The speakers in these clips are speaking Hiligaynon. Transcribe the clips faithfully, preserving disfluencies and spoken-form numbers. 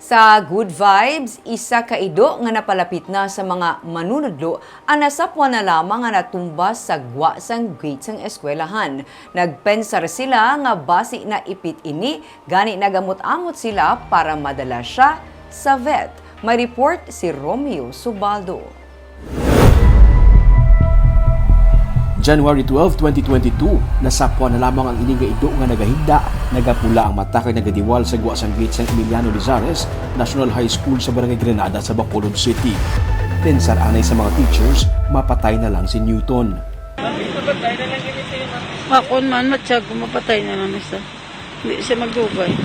Sa Good Vibes, isa ka ido nga napalapit na sa mga manunudlo ang nasapwan na lamang nga natumba sa gwa sang gate sang eskwelahan. Nagpensar sila nga basi naipit ini, gani nagamot-amot sila para madala siya sa vet. May report si Romeo Subaldo. January twelve, twenty twenty-two, nasapwan na lamang ang ini nga ido nga nagahigda, nagapula ang mata kag nagadiwal sa gwa sang gate sang Emiliano Lizares National High School sa Barangay Granada sa Bacolod City. Pensar anay sa mga teachers, mapatay na lang si Newton. Akon man, matsyag ko, mapatay na lang isa. Hindi siya magdugay.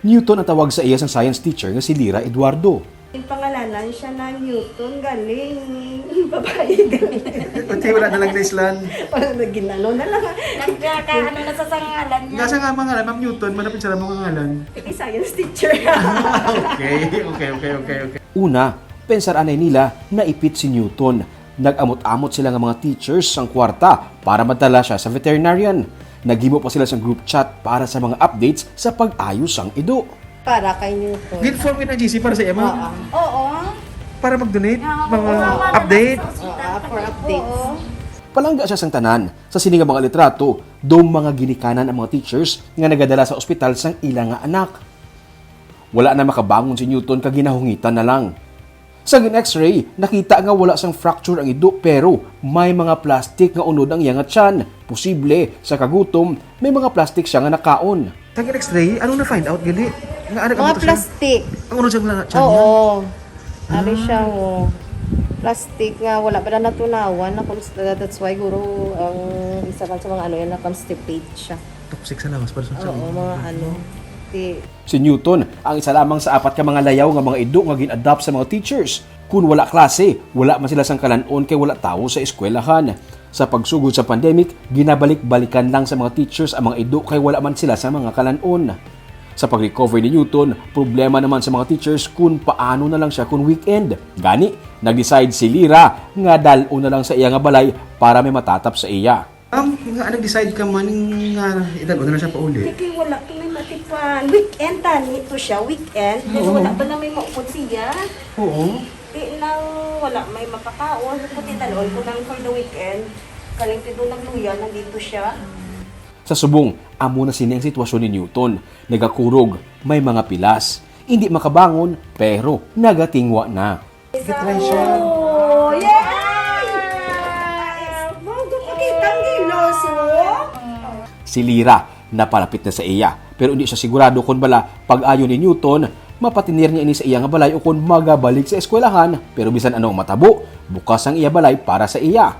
Newton ang tawag sa iya sang science teacher nga si Lira Eduardo. Pangalanan siya na Newton, galing. Babae, galing. Pati wala na lang na islan. Parang naging ano na lang. Nagkakaano na sa sangalan niya. Nasa nga mga ngalan, Ma'am Newton, manapin sa mga ngalan. Kay science teacher. Okay, okay, okay, okay, okay. Una, pensar anay nila naipit si Newton. Nag-amot-amot sila nga mga teachers sang kwarta para madala siya sa veterinarian. Naghimo pa sila sang group chat para sa mga updates sa pag-ayo sang ido. Para kay Newton. Gin-form yun ang G C para sa iya, ma'am? Oo. Oo. Para mag-donate? Oo, Mga kasama na update? sa ospital. Oo, for updates. Oo. Palangga siya sang tanan. Sa sini nga mga litrato, daw mga ginikanan ang mga teachers nga nagadala sa ospital sang ila nga anak. Wala na makabangon si Newton kag ginahungitan na lang. Sa gin-X-ray, nakita nga wala sang fracture ang ido, pero may mga plastic nga unod ang iya nga tiyan. Posible, sa kagutom, may mga plastic siya nga nakaon. Sa gin-X-ray, ano na-find out gali? Nga anak Mga ang siya? plastic. Ang unod siya nga tiyan niya? Oo. Ano siya, oh. Plastic nga wala pa na natunawan na const- that's why guro ang isa man sa mga ano yan na constipate siya. Toxic sa lawas para sa Oo, mga ano. Di, Si Newton ang isa lamang sa apat ka mga layaw nga mga ido nga gin-adopt sa mga teachers. Kun wala klase, wala man sila sang kalan-on kay wala tawo sa eskwelahan. Sa pagsugod sa pandemic, ginabalik-balikan lang sa mga teachers ang mga ido kay wala man sila sa mga kalan-on. Sa pag-recover ni Newton, problema naman sa mga teachers kun paano na lang siya kun weekend. Gani, nag-decide si Lira nga dal-on na lang sa iya nga balay para may matatap sa iya. Ma'am, nga nag-decide ka man nga idal-on na lang siya pauli? Kay wala kami matipan. Weekend tani to siya, weekend. Kay Oo. Wala ba na may maupod siya? Oo. Di nang wala may makakaon. Pati talon ko lang for the weekend. Kaling tido nagluya, nandito siya. Sa subong, amo na sini ang sitwasyon ni Newton. Nagakurog, may mga pilas. Hindi makabangon, pero nagatingwa na. Gitry siya. Oh, yes! Mao ko kitang gilos, oh. Si Lira napalapit na sa iya, pero hindi siya sigurado kon bala pag-ayo ni Newton, mapatinir niya ini sa iya nga balay o kon magabalik sa eskwelahan. Pero bisan ano ang matabo, bukas ang iya balay para sa iya.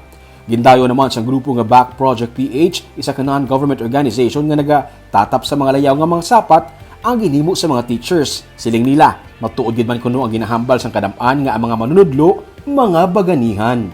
Gindayo naman sang grupo nga Back Project P H, isa ka non-government organization nga nagatatap sa mga layaw nga mga sapat ang ginhimo sa mga teachers. Siling nila, matuod gid man kuno ang ginahambal sang kadam-an nga ang mga manunudlo mga baganihan.